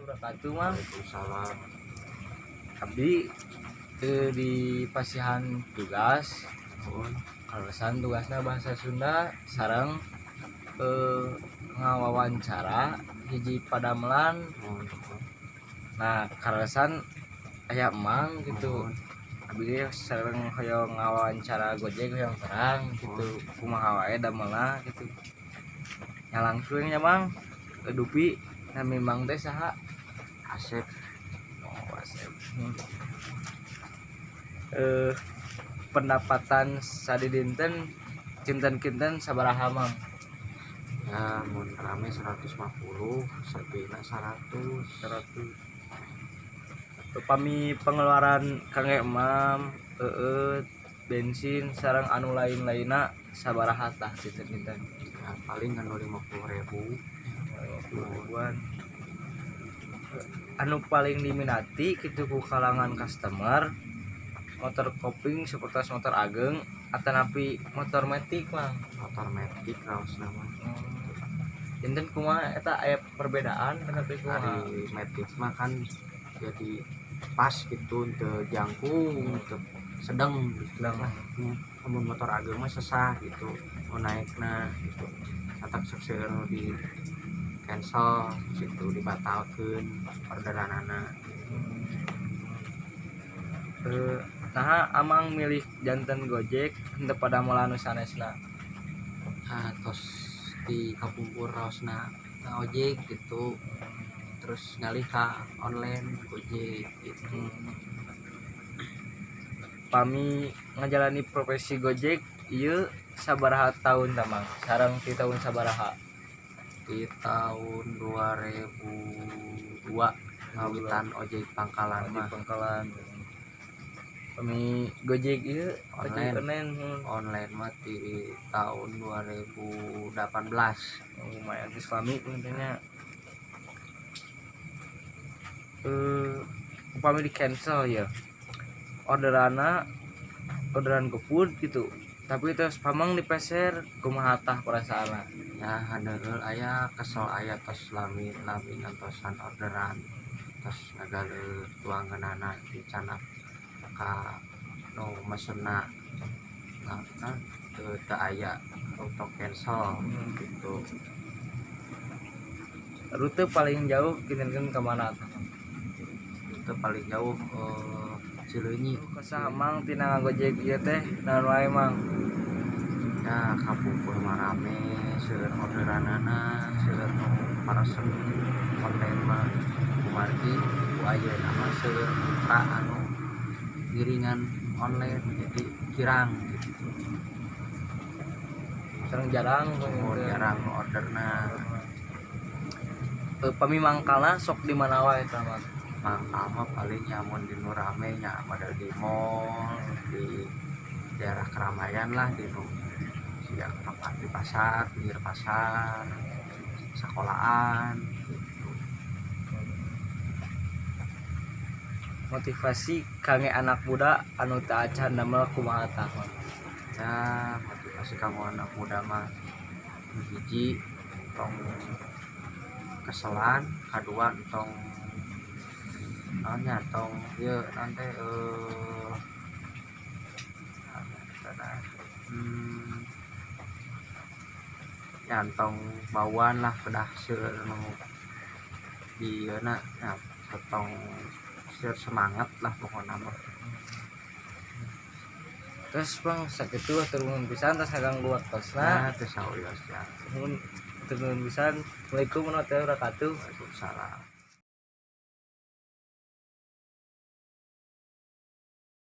Wabarakatuh, Mang. Waalaikumsalam. Abdi teu di pasihan tugas. Nuhun. Kaleresan tugasna bahasa Sunda sareng ngawawancara hiji padamelan. Nuhun, nuhun. Nah, kaleresan aya Emang gitu. Nuhun. Abdi ge sareng hoyong ngawawancara Gojek, hoyong terang gitu kumaha wae damelna gitu nya. Langsung nya, Mang. Dupi nami Mang teh saha? Asep. Oh, Asep. Pendapatan sadidinten kinten-kinten sabaraha, Mang? Ya, mun rame 150, sepina 100. 100. Upami pengeluaran kangge emam, bensin sareng anu lain-lainna sabaraha tah kinten-kinten? Ya, paling anu 50 ribu. 50 ribuan. Anu paling diminati kitu ku kalangan customer, motor kopling seperti motor ageng atanapi motor matic, Mang? Motor matic raosna mah. Janten kumaha eta, aya perbedaan atanapi kumaha? Ari matic mah kan jadi pas gitu untuk jangkung, untuk sedang gitu Sedang. lah. Mun motor ageng mah sesah gitu mau naikna gitu, atap sok seueur nu di cancel gitu, dibatalkeun orderanana. Nah, Amang milih janten Gojek henteu padamelan nu sanesna? Ah, tos di kapungkur raosna ojek gitu, terus ngalih ka online Gojek gitu. Pami ngajalani profesi Gojek ieu sabaraha tahun tah, Mang, sareng ti tahun sabaraha? Di tahun 2002 ngawitan ojek pangkalan di mah. Pangkalan. Pami Gojek ieu ojek Online. Online. Online mah di tahun 2018. Oh, lumayan geus lami intinya. Upami di cancel ya orderana, orderan GoFood gitu, tapi terus pamang dipeser, kumaha tah perasaanna? Ya, haneul aya, kesel aya, tos lami lami ngantosan orderan, tos ngagaleuh tuangeunana dicandak ka nu mesenna, nah, nah teu teu aya auto cancel gitu. Rute paling jauh kinten ka mana tah? Rute paling jauh Cileunyi. Kesah Mang tina ngagojek ieu teh naon wae, Mang? Ya, kapungkur mah rame, seueur orderanana, seueur nu paresen online mah, kumargi ku ayeuna mah seueur mitra anu ngiringan online, jadi kirang gitu. Sareng jarang. Oh, jarang nu orderna. Pami mangkalna sok di mana wae tah, Mang? Mangkal mah paling nya mun di nu rame nya model di mall, di daerah keramaian lah, di nu siga tempat di pasar, pinggir pasar, sekolahan gitu. Motivasi kangge anak muda anu teu acan damel kumaha tah, Mang? Ya, motivasi kanggo anak muda mah nu hiji tong keselan, kadua tong naon nya, tong ieu naon teh, ya tong bauan lah, kedah seueur nu di ieu na nya, tong seueur semangat lah pokona mah. Terus, Bang, sakitu, hatur nuhun pisan tos ngaganggu waktosna. Nah, teu sawios ya. Nuhun, hatur nuhun pisan. Assalamualaikum warahmatullahi wabarakatuh. Waalaikumsalam.